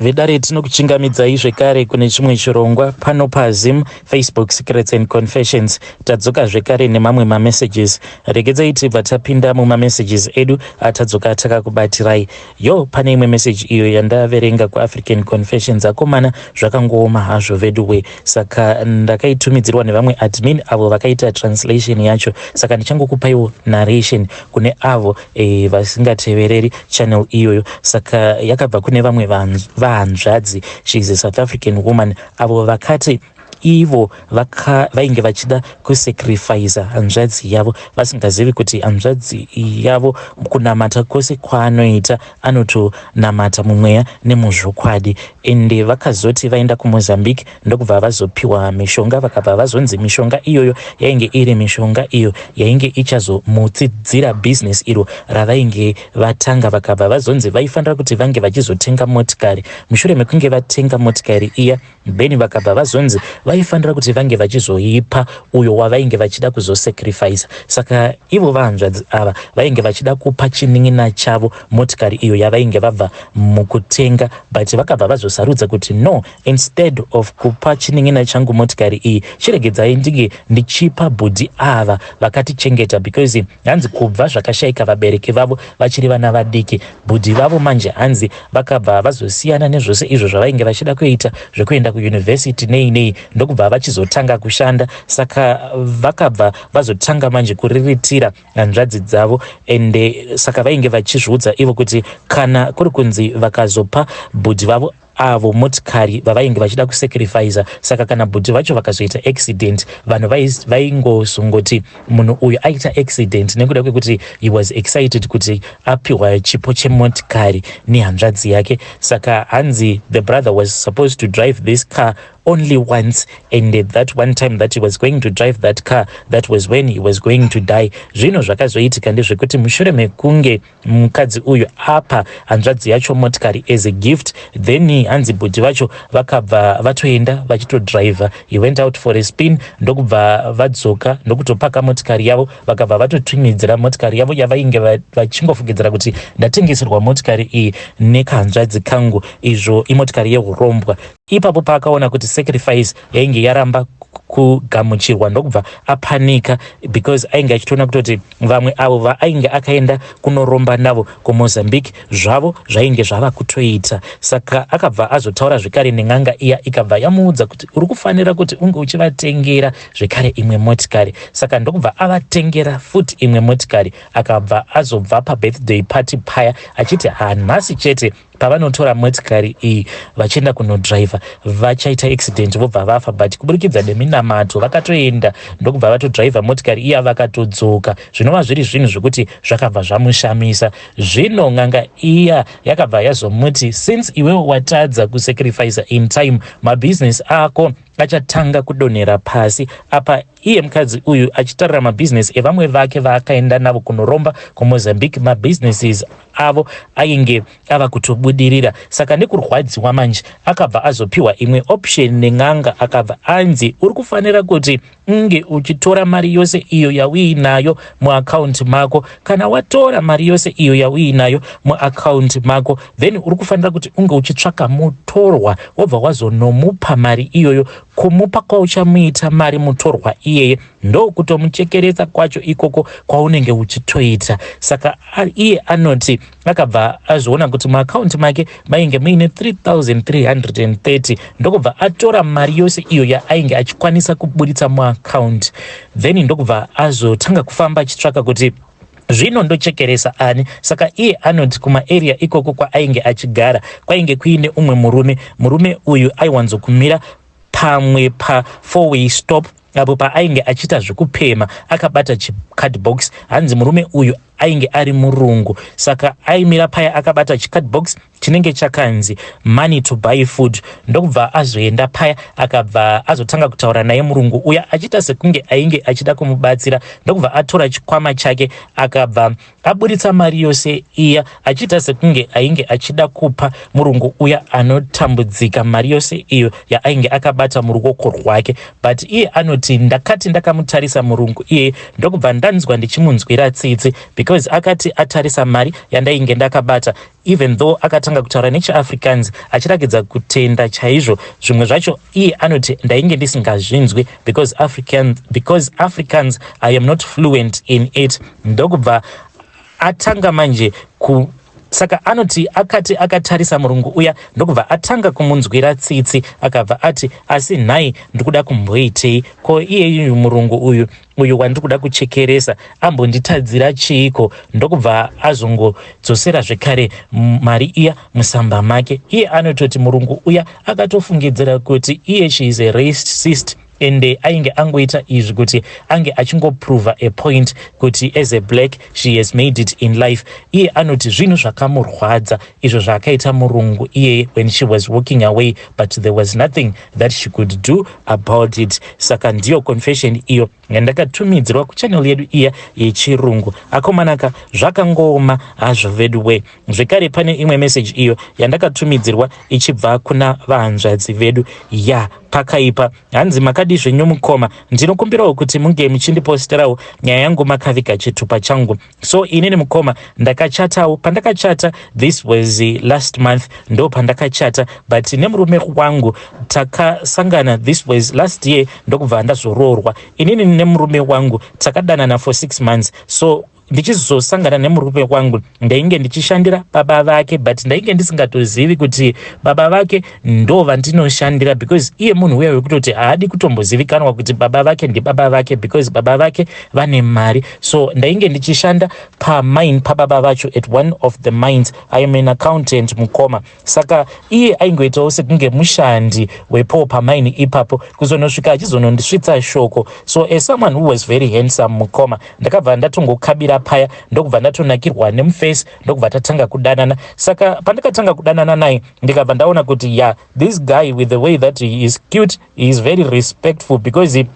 Vedare, tinokuchingamidzai zvekare kune chimwe chirongwa pano paZim Facebook Secrets and Confessions. Tadzoka zvekare nemamwe mamessages. Regedzai tibva tapinda mumamessages edu atadzoka takakubatirai. Yo, pane imwe message iyo yandaverenga kuAfrican Confessions. Akomana, zvakangooma hazvo veduwe. Saka ndakaitumidzirwa nevamwe admin avo vakaita translation yacho, saka ndichangokupaiwo narration kune avo vasingatevereri channel iyoyo. Saka yakabva kune vamwe vahanzvadzi. She is a South African woman, avo vakati ivo vainge vachida kusacrifica hanzvadzi yavo, vasingazivi kuti hanzvadzi yavo kunamata kwose kwaanoita anotonamata mumweya nemuzvokwadi. Ende vakazoti vaenda kuMozambique, ndokubva vazopiwa mishonga. Vakabva vazonzi mishonga iyoyo yainge iri mishonga iyo yainge ichazomutsidzira bhizinesi iro ravainge vatanga. Vakabva vazonzi vaifanira kuti vange vachizotenga motikari. Mushure mekunge vatenga motikari iya, then vakabva vazonzi vaifanira kuti vange vachizoipa uyo wavainge vachida kuzosacrifica. Saka ivo vahanzvadzi ava vainge vachida kupa chinin'ina chavo motikari iyo yavainge vabva mukutenga, but vakabva vazosarudza kuti, "No, instead of kupa chinin'ina changu motikari iyi, chiregedzai ndinge ndichipa bhudhi ava vakatichengeta," because hanzi kubva zvakashayika vabereki vavo vachiri vana vadiki, bhudhi vavo manje hanzi vakabva vazosiyana nezvose izvo zvavainge vachida kuita zvekuenda kuyunivhesiti nei nei, ndokubva vachizotanga kushanda. Saka vakabva vazotanga manje kuriritira hanzvadzi dzavo. Ende saka vainge vachizviudza ivo kuti kana kuri kunzi vakazopa bhudhi vavo avo motikari vavainge vachida kusacrifica, saka kana bhudhi vacho vakazoita accident, vanhu vaingozongoti munhu uyu aita accident nekuda kwekuti he was excited kuti apiwa chipo chemotikari nehanzvadzi yake. Saka hanzi the brother was supposed to drive this car only once, and that one time that he was going to drive that car, that was when he was going to die. Zvino zvakazoitika ndezvekuti mushure mekunge mukadzi uyu apa hanzvadzi yacho motikari as a gift, then hanzi bhudhi vacho vakabva vatoenda vachitodhiraivha. He went out for a spin, ndokubva vadzoka, ndokutopaka motikari yavo. Vakabva vatotumidzira motikari yavo yavainge vachingofungidzira kuti ndatengeserwa motikari iyi nekahanzvadzi kangu, izvo imotikari yeurombwa. Ipapo paakaona kuti sacrifice yainge yaramba kugamuchirwa, ndokubva apanika, because ainge achitoona kutoti vamwe avo vaainge akaenda kunoromba navo kuMozambique zvavo zvainge zvava kutoita. Saka akabva azotaura zvekare nen'anga iya, ikabva yamuudza kuti uri kufanira kuti unge uchivatengera zvekare imwe motikari. Saka ndokubva avatengera futi imwe motikari. Akabva azobva pabirthday party paya achiti hanhasi chete pavanotora motikari iyi vachienda kunodhiraivha vachaita accident, vobva vafa. But kuburikidza neminamato vakatoenda, ndokubva vatodhiraivha motikari iya, vakatodzoka, zvinova zviri zvinhu zvekuti zvakabva zvamushamisa. Zvino n'anga iya yakabva yazomuti, "Since iwewo watadza kusacrifica in time, mabhizinesi ako achatanga kudonhera pasi." Apa iye mukadzi uyu achitarira mabhizinesi evamwe vake vaakaenda navo kunoromba kuMozambique, mabhizinesis avo ainge ava kutobudirira. Saka nekurwadziwa manje, akabva azopiwa imwe option nen'anga. Akabva anzi, "Uri kufanira kuti unge uchitora mari yose iyo yauinayo muakaunti mako. Kana watora mari yose iyo yauinayo muakaunti mako, then uri kufanira kuti unge uchitsvaka mutorwa, wobva wazonomupa mari iyoyo. Kumupa kwauchamuita mari mutorwa iyeye, ndokutomuchekeresa kwacho ikoko kwaunenge uchitoita." Saka iye anoti akabva azviona kuti muakaunti make mainge muine 3330, ndokubva atora mari yose iyo yaainge achikwanisa kuburitsa muakaunti. Then ndokubva azotanga kufamba achitsvaka kuti zvino ndochekeresa ani. Saka iye anoti kumaarea ikoko kwaainge achigara kwainge kuine umwe murume. Murume uyu aiwanzokumira pamwe pa4 way stop apo paainge achiita zvekupema akabata chicardbox. Hanzi murume uyu ainge ari murungu, saka aimira paya akabata chicardbox chinenge chakanzi "Money to buy food". Ndokubva azoenda paya, akabva azotanga kutaura naye murungu uya, achiita sekunge ainge achida kumubatsira. Ndokubva atora chikwama chake, akabva aburitsa mari yose iya, achiita sekunge ainge achida kupa murungu uya anotambudzika mari yose iyo yaainge akabata muruoko rwake. But iye anoti, "Ndakati ndakamutarisa murungu iyeye, ndokubva ndanzwa ndichimunzwira tsitsi, because akati atarisa mari yandainge ndakabata, even though akatanga Akatanga kutaura nechiAfrikaans achirakidza kutenda chaizvo. Zvimwe zvacho iye anoti ndainge ndisingazvinzwi because Afrikaans I am not fluent in it. Ndokubva atanga manje ku saka anoti akati akatarisa murungu uya, ndokubva atanga kumunzwira tsitsi. Akabva ati, "Asi nhai, ndikuda kumboitei ko? Iyeyu murungu uyu wandiri kuda kuchekeresa ambonditadzira chiiko?" Ndokubva azongodzosera zvekare mari iya musamba make. Iye anototi murungu uya akatofungidzira kuti iye she is a racist, ende ainge angoita izvi kuti ange achingoprova a point kuti as a black she has made it in life. Iye anoti zvinhu zvakamurwadza izvo zvaakaita murungu iyeye when she was walking away, but there was nothing that she could do about it. Saka ndiyo confession iyo yandakatumidzirwa kuchannel yedu iya yechirungu. Akomanaka, zvakangooma hazvo vedu we. Zvekare pane imwe message iyo yandakatumidzirwa ichibva kuna vahanzvadzi vedu. Ya, pakaipa. Hanzi, "Makadi zvenyu mukoma? Ndinokumbirawo kuti munge muchindiposterawo nyaya yangu makaviga chitupa changu. So inini mukoma ndakachatawo. Pandakachata, this was last month ndo pandakachata, but nemurume wangu takasangana, this was last year, ndokubva ndazoroorwa. Inini nemurume wangu takadanana for 6 months. So ndichizosangana nemurume wangu, ndainge ndichishandira baba vake, but ndainge ndisingatozivi kuti baba vake ndo vandinoshandira, because iye munhu uya wekutoti haadi kutombozivikanwa kuti baba vake ndibaba vake, because baba vake vane mari. So ndainge ndichishanda pamine pababa vacho, at one of the mines. I am an accountant, mukoma. Saka iye aingoitawo sekunge mushandi wepo pamine ipapo, kuzonosvika achizonondisvitsa shoko. So as someone who was very handsome, mukoma, ndakabva ndatongokabira paya, ndokubva ndatonakirwa nemufesi, ndokubva tatanga kudanana. Saka pandakatanga kudanana naye, ndikabva ndaona kuti yeah, this guy, with the way that he is cute, he is very respectful, because he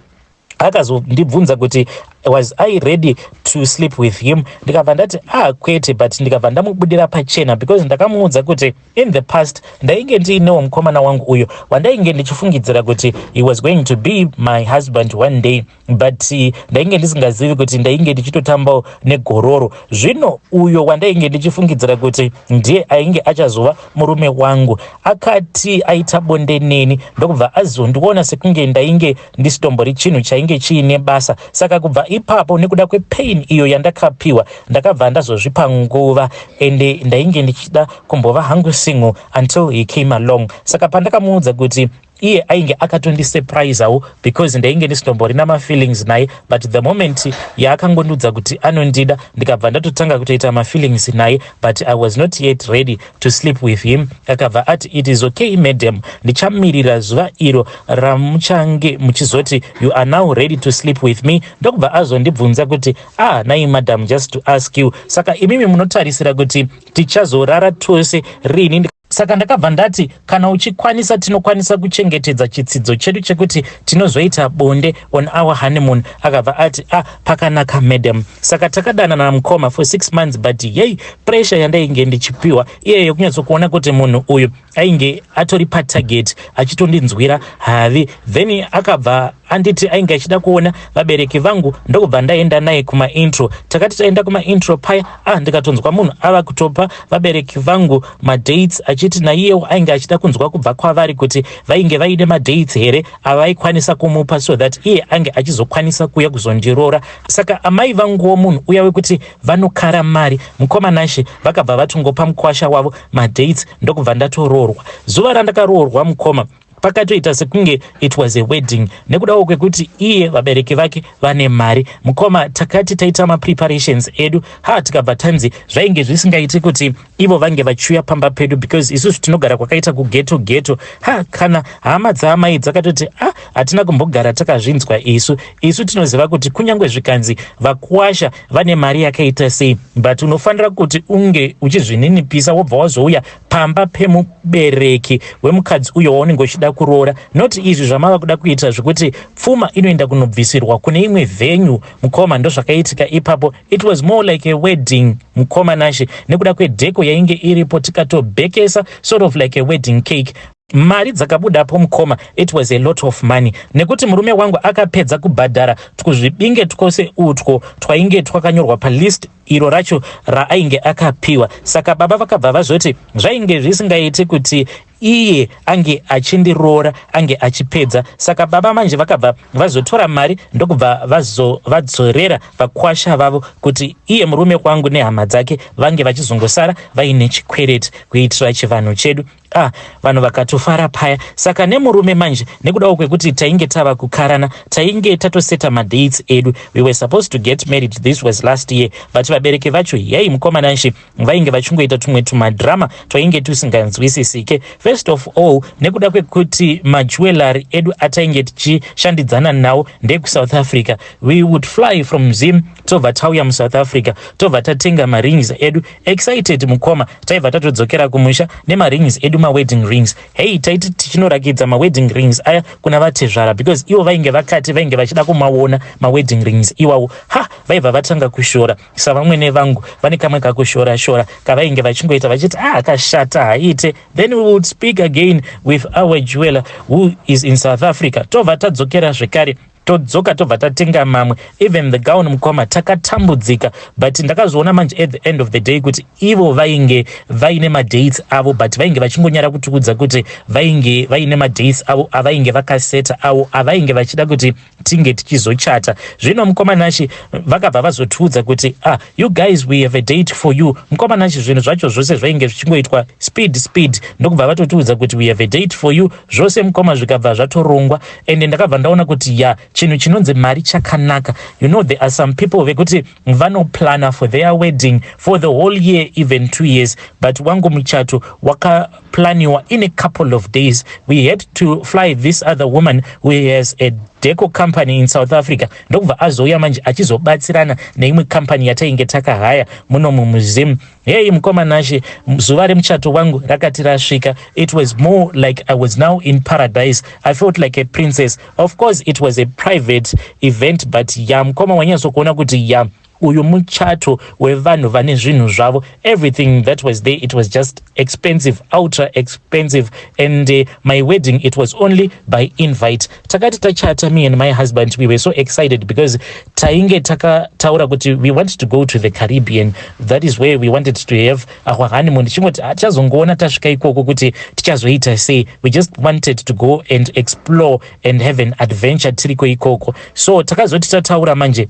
akazondibvunza kuti was I ready to sleep with him. Ndikabva ndati, 'Ah, kwete.' But ndikabva ndamubudira pachena, because ndakamuudza kuti in the past ndainge ndiinewo mukomana wangu uyo wandainge ndichifungidzira kuti he was going to be my husband one day, but ndainge ndisingazivi kuti ndainge ndichitotambawo negororo. Zvino uyo wandainge ndichifungidzira kuti ndiye ainge achazova murume wangu akati aita bonde neni, ndokubva azondiona sekunge ndainge ndisitombori chinhu chainge chiine basa. Saka kubva ipapo, nekuda kwepain iyo yandakapiwa, ndakabva ndazozvipa nguva, ende ndainge ndichida kumbova hangu single until he came along. Saka pandakamuudza kuti iye ainge akatondisurprisawo, because ndainge ndisitomborina mafeelings naye, but the moment yaakangondiudza kuti anondida, ndikabva ndatotanga kutoita mafeelings naye, but I was not yet ready to sleep with him. Akabva ati, 'It is okay, madam, ndichamirira zuva iro ramuchange muchizoti you are now ready to sleep with me.' Ndokubva azondibvunza kuti, 'Ah, nai madam, just to ask you, saka imimi munotarisira kuti tichazorara tose rini?' Saka ndakabva ndati, kana uchikwanisa, tinokwanisa kuchengetedza chitsidzo chedu chekuti tinozoita bonde on our honeymoon. Akabva ati, 'Ah, pakanaka, madam.' Saka takadanana mukoma for 6 months, but yei, pressure yandainge ndichipiwa iye yekunyatsokuona kuti munhu uyu ainge atori patarget, achitondinzwira havi. Then akabva anditi ainge achida kuona vabereki vangu, ndokubva ndaenda naye kumaintro. Takati taenda kumaintro paya, ah, ndikatonzwa munhu ava kutopa vabereki vangu madates, achiti naiyewo ainge achida kunzwa kubva kwavari kuti vainge vaine madates here avaikwanisa kumupa, so that iye ange achizokwanisa kuuya kuzondiroora. Saka amai vanguwo munhu uya wekuti vanokara mari, mukoma Nashe, vakabva vatongopa mukwasha wavo madates, ndokubva ndatoroorwa. Zuva randakaroorwa, mukoma, pakatoita sekunge it was a wedding, nekudawo kwekuti iye vabereki vake vane mari. Mukoma, takati taita mapreparations edu, ha, tikabva tanzi zvainge zvisingaiti kuti ivo vange vachiuya pamba pedu, because isusu tinogara kwakaita kughetto ghetto. Ha, kana hama dzaamai dzakatoti, 'Ah, hatina kumbogara takazvinzwa isu. Isu tinoziva kuti kunyange zvikanzi vakuwasha vane mari yakaita sei, but unofanira kuti unge uchizvininipisa, wobva wazouya pamba pemubereki wemukadzi uyo waunenge uchida kuroora, not izvi zvamava kuda kuita zvekuti pfuma inoenda kunobvisirwa kune imwe venue.' Mukoma, ndozvakaitika ipapo. It was more like a wedding, mukoma Nashe, nekuda kwedecor yainge iripo, tikatobhekesa sort of like a wedding cake. Mari dzakabudapo mukoma, it was a lot of money, nekuti murume wangu akapedza kubhadhara twuzvibinge twose utwo twainge twakanyorwa palist iro racho raainge akapiwa. Saka baba vakabva vazoti zvainge zvisingaiti kuti iye ange achindiroora ange achipedza. Saka baba manje vakabva vazotora mari ndokubva vazovadzorera vakwasha vavo kuti iye murume wangu nehama dzake vange vachizongosara vaine chikwereti kuitira chivanhu chedu. Ah, vanhu vakatofara paya. Saka nemurume manje, nekudawo kwekuti tainge tava kukarana, tainge tatoseta madates edu, we were supposed to get married. This was last year, but vabereki vacho, yei, mukoma Nashe, vainge vachingoita tumwe tumadhirama twainge tusinganzwisisike. First of all, nekuda kwekuti majewellery edu atainge tichishandidzana nawo ndekuSouth Africa, we would fly from Zim, tobva tauya muSouth Africa, tobva tatenga marings edu, excited mukoma, taibva tatodzokera kumusha nemarings edu, mawedding rings. Hei, taiti tichinorakidza mawedding rings aya kuna vatezvara, because ivo vainge vakati vainge vachida kumaona mawedding rings iwawo. Ha, vaibva vatanga kushora savamwene vangu, vane kamwe kakushora shora kavainge vachingoita vachiti, "Ah, akashata, haite." Then we would speak again with our jeweler who is in South Africa, tobva tadzokera zvekare, todzoka, tobva tatenga mamwe, even the gown. Mukoma, takatambudzika, but ndakazoona manje at the end of the day kuti ivo vainge vaine madates avo, but vainge vachingonyara kutiudza kuti vainge vaine madates avo avainge vakaseta, avo avainge vachida kuti tinge tichizochata. Zvino mukoma Nashe, vakabva vazotiudza kuti, "Ah, you guys, we have a date for you." Mukoma Nashe, zvinhu zvacho zvose zvainge zvichingoitwa speed speed, ndokubva vatotiudza kuti, "We have a date for you." Zvose mukoma zvikabva zvatorongwa, ende ndakabva ndaona kuti ya, chinhu chinonzi mari chakanaka. There are some people vekuti vanoplana for their wedding for the whole year, even 2 years, but wangu muchato wakaplaniwa in a couple of days. We had to fly this other woman who has a deco company in South Africa, ndokubva azouya manje achizobatsirana neimwe company yatainge takahaya muno mumuZim. Hei, mukoma Nashe, zuva remuchato wangu rakati rasvika, it was more like I was now in paradise. I felt like a princess. Of course it was a private event, but ya, mukoma, wanyatsokuona kuti ya, uyu muchato wevanhu vane zvinhu zvavo. Everything that was there, it was just expensive, ultra expensive. And my wedding, it was only by invite. Takati tachata, me and my husband, we were so excited because tainge takataura kuti we want to go to the Caribbean. That is where we wanted to have our honeymoon. Tichingoti tichazongoona tasvika ikoko kuti tichazoita sei. We just wanted to go and explore and have an adventure tiriko ikoko. So takazoti tataura manje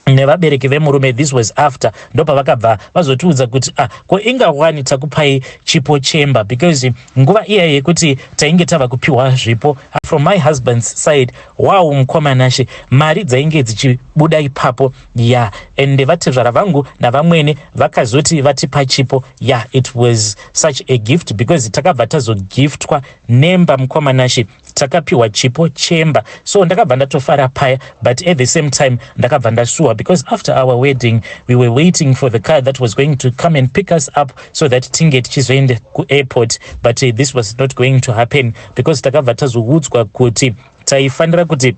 nevabereki vemurume, this was after, ndopavakabva vazotiudza kuti, "Ah, ko ingawani takupai chipo chemba?" Because nguva iya yekuti tainge tava kupiwa zvipo from my husband's side, wow, mukoma Nashe, mari dzainge dzichibuda ipapo, ya. And vatezvara vangu navamwene vakazoti vatipa chipo. Ya, it was such a gift because takabva tazogiftwa nemba. Mukoma Nashe, takapiwa chipo chemba, so ndakabva ndatofara paya, but at the same time ndakabva ndasuwa because after our wedding we were waiting for the car that was going to come and pick us up so that tinge tichizoenda kuairport, but this was not going to happen because takabva tazoudzwa kuti taifanira kuti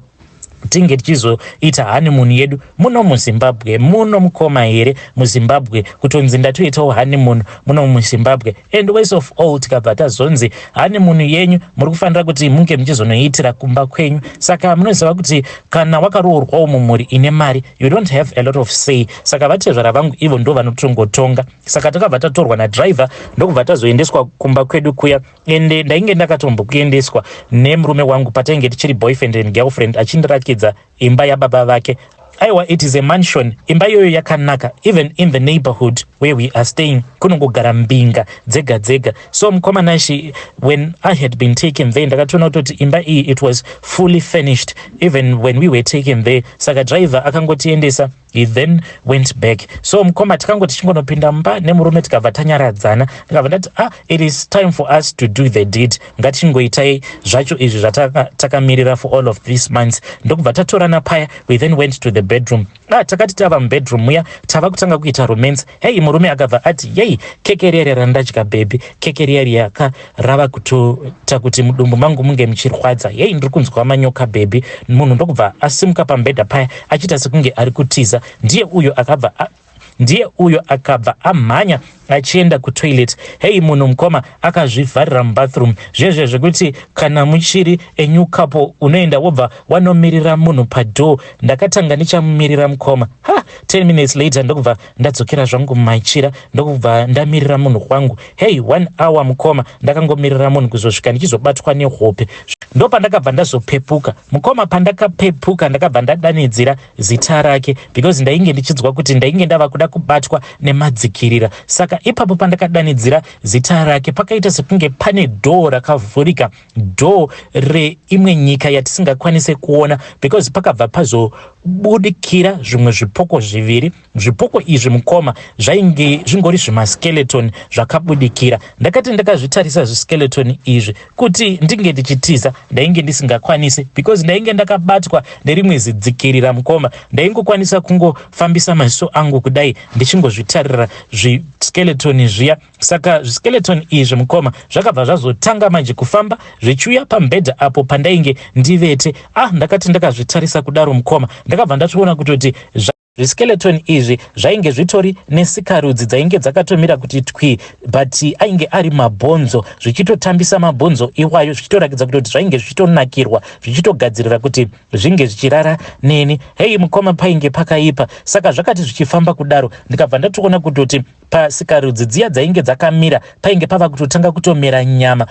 tinge tichizoita honeymoon yedu muno muZimbabwe muno. Mukoma, here muZimbabwe kutonzi ndatoitawo honeymoon muno muZimbabwe? And worst of all, tikabva tazonzi honeymoon yenyu muri kufanira kuti munge muchizonoitira kumba kwenyu. Saka munoziva kuti kana wakaroorwawo mumhuri ine mari, you don't have a lot of say. Saka vatezvara vangu ivo ndo vanotongotonga. Saka takabva tatorwa nadriver, ndokubva tazoendeswa kumba kwedu kuya. Ende ndainge ndakatombokuendeswa nemurume wangu patainge tichiri boyfriend and girlfriend, achindirakidza imba yababa vake. Aiwa, it is a mansion. Imba iyoyo yakanaka. Even in the neighborhood where we are staying, kunongogara mbinga dzega dzega. So mukoma Nashe, when I had been taken there, ndakatoona kutoti imba iyi, it was fully furnished even when we were taken there. Saka driver akangotiendesa, he then went back. So mukoma, tikangoti tichingonopinda mumba nemurume, tikabva tanyaradzana. Ndikabva ndati, "Ah, it is time for us to do the deed. Ngatichingoitai zvacho izvi zvatakamirira for all of these months." Ndokubva tatorana paya. We then went to the bedroom. Ah, takati tava mubedroom muya, tava kutanga kuita romance. Hei, murume akabva ati, "Yei, keke riya randadya, baby, keke riya riyaka rava kutoita kuti mudumbu mangu munge muchirwadza. Yei, ndiri kunzwa manyoka, baby." Munhu ndokubva asimuka pamubhedha paya achiita sekunge ari kutiza. Ndiye uyo akabva amhanya. achienda kutoilet. Hei, munhu mukoma akazvivharira mubathroom zvezve zvekuti kana muchiri a new couple unoenda wobva wanomirira munhu padoor. Ndakatanga ndichamumirira mukoma. Ha, 10 minutes later ndokubva ndadzokera zvangu mumachira, ndokubva ndamirira munhu wangu. Hei, one hour mukoma ndakangomirira munhu kuzosvika ndichizobatwa nehope. Ndopandakabva ndazopepuka mukoma. Pandakapepuka ndakabva ndadanidzira zita rake because ndainge ndichinzwa kuti ndainge ndava kuda kubatwa nemadzikirira. Saka ipapo pandakadanidzira zita rake, pakaita sekunge pane dhoo rakavhurika, dhoo reimwe nyika yatisingakwanise kuona, because pakabva pazobudikira zvimwe zvipoko zviviri. Zvipoko izvi mukoma zvainge zvingori zvimaskeleton zvakabudikira. Ndakati ndakazvitarisa zviskeleton izvi, kuti ndinge ndichitiza ndainge ndisingakwanisi because ndainge ndakabatwa nerimwe zidzikirira mukoma. Ndaingokwanisa kungofambisa maziso angu kudai ndichingozvitarira zviskeleton zviya. Saka zviskeleton izvi mukoma zvakabva zvazotanga manje kufamba zvichiuya pamubhedha apo pandainge ndivete. Ah, ndakati ndakazvitarisa kudaro mukoma, ndakabva ndatoona kutoti zviskeleton izvi zvainge zvitori nesikarudzi dzainge dzakatomira kuti twi, but ainge ari mabhonzo, zvichitotambisa mabhonzo iwayo, zvichitorakidza kutoti zvainge zvichitonakirwa, zvichitogadzirira kuti zvinge zvichirara neni. Hei mukoma, painge pakaipa. Saka zvakati zvichifamba kudaro, ndikabva ndatoona kutoti pasikarudzi dziya dzainge dzakamira painge pava kutotanga kutomera nyama,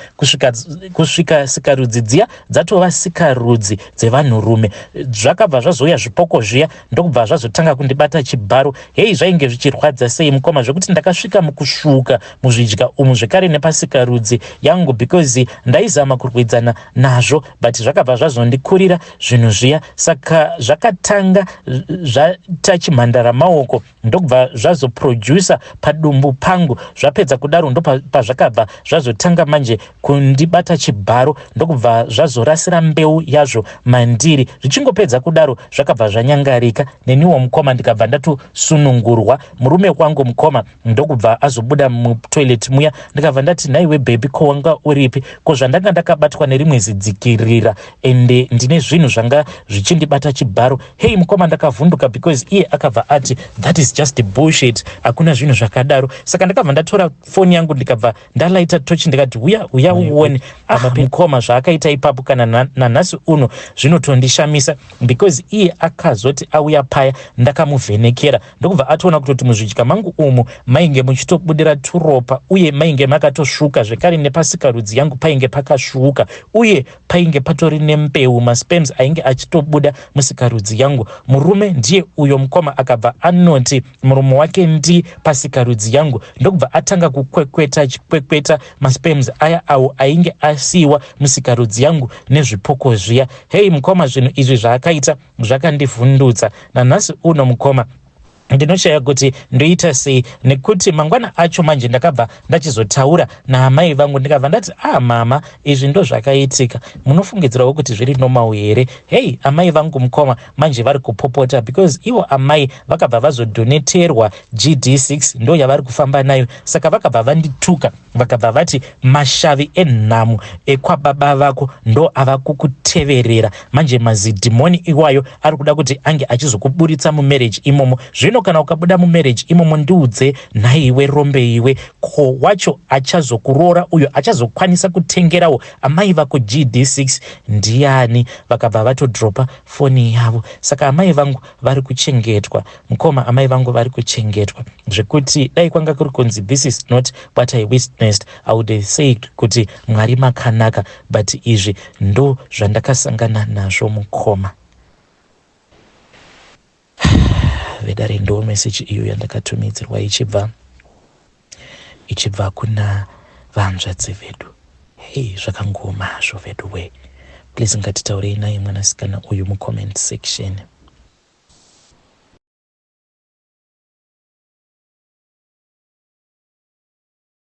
kusvika sikarudzi dziya dzatova sikarudzi dzevanhurume. Zvakabva zvazouya zvipoko zviya, ndokubva zvazotanga kundibata chibharo. Hei, zvainge zvichirwadza sei mukoma, zvekuti ndakasvika mukusvuka muzvidya umu zvekare nepasikarudzi yangu, because ndaizama kurwidzana nazvo, but zvakabva zvazondikurira zvinhu zviya. Saka zvakatanga zvatachimhandara maoko, ndokubva zvazoprodusa padumbu pangu. Zvapedza kudaro, ndopazvakabva zvazotanga manje kundibata chibharo, ndokubva zvazorasira mbeu yazvo mandiri. Zvichingopedza kudaro, zvakabva zvanyangarika. Neniwo mukoma ndikabva ndatosunungurwa. Murume wangu mukoma ndokubva azobuda mutoilet muya. Ndikabva ndati, "Nhaiwe baby, ko wanga uripi? Ko zvandanga ndakabatwa nerimwe zidzikirira, ende ndine zvinhu zvanga zvichindibata chibharo?" Hei mukoma, ndakavhunduka because iye akabva ati, "That is just bullshit, hakuna zvinhu zvakadaro." Saka ndakabva ndatora foni yangu, ndikabva ndalaita tochi, ndikati, "Uya, uya uone." Ah mukoma, zvaakaita ipapo, kana nanhasi uno zvinotondishamisa, because iye akazoti auya paya ndakamuvhenekera, ndokubva atoona kutoti muzvidya mangu umu mainge muchitobudira turopa, uye mainge makatosvuka zvekare, nepasikarudzi yangu painge pakasvuka, uye painge patori nembeu, masperms ainge achitobuda musikarudzi yangu. Murume ndiye uyo mukoma akabva anoti muromo wake ndi pasikarudzi yangu, ndokubva atanga kukwekweta, achikwekweta masperms aya awo ainge asiyiwa musikarudzi yangu nezvipoko zviya. Hei mukoma, zvinhu izvi zvaakaita zvakandivhundutsa. Nanhasi uno mukoma ndinoshaya kuti ndoita sei, nekuti mangwana acho manje ndakabva ndachizotaura naamai vangu. Ndikabva ndati, "Ah mama, izvi ndo zvakaitika, munofungidzirawo kuti zviri normal here?" Hei, amai vangu mukoma manje vari kupopota, because ivo amai vakabva vazodoneterwa GD6, ndo yavari kufamba nayo. Saka vakabva vandituka, vakabva vati, "Mashavi enhamo ekwababa vako ndo ava kukuteverera manje. Mazidhimoni iwayo ari kuda kuti ange achizokuburitsa mumarriage imomo. Zvino kana ukabuda mumarriage imomo, ndiudze nhaiwe rombe iwe, ko wacho achazokuroora uyo achazokwanisa kutengerawo amai vako GD6 ndiani?" Vakabva vatodropa foni yavo. Saka amai vangu vari kuchengetwa mukoma, amai vangu vari kuchengetwa zvekuti dai kwanga kuri kunzi this is not what I witnessed, I would say kuti Mwari makanaka, but izvi ndo zvandakasangana nazvo mukoma. Vedare, ndo meseji iyo yandakatumidzirwa ichibva kuna vanzvadzi vedu. Hei, zvakangoma hazvo vedu we. Please, ngatitaurei naye mwanasikana uyu mucomment section.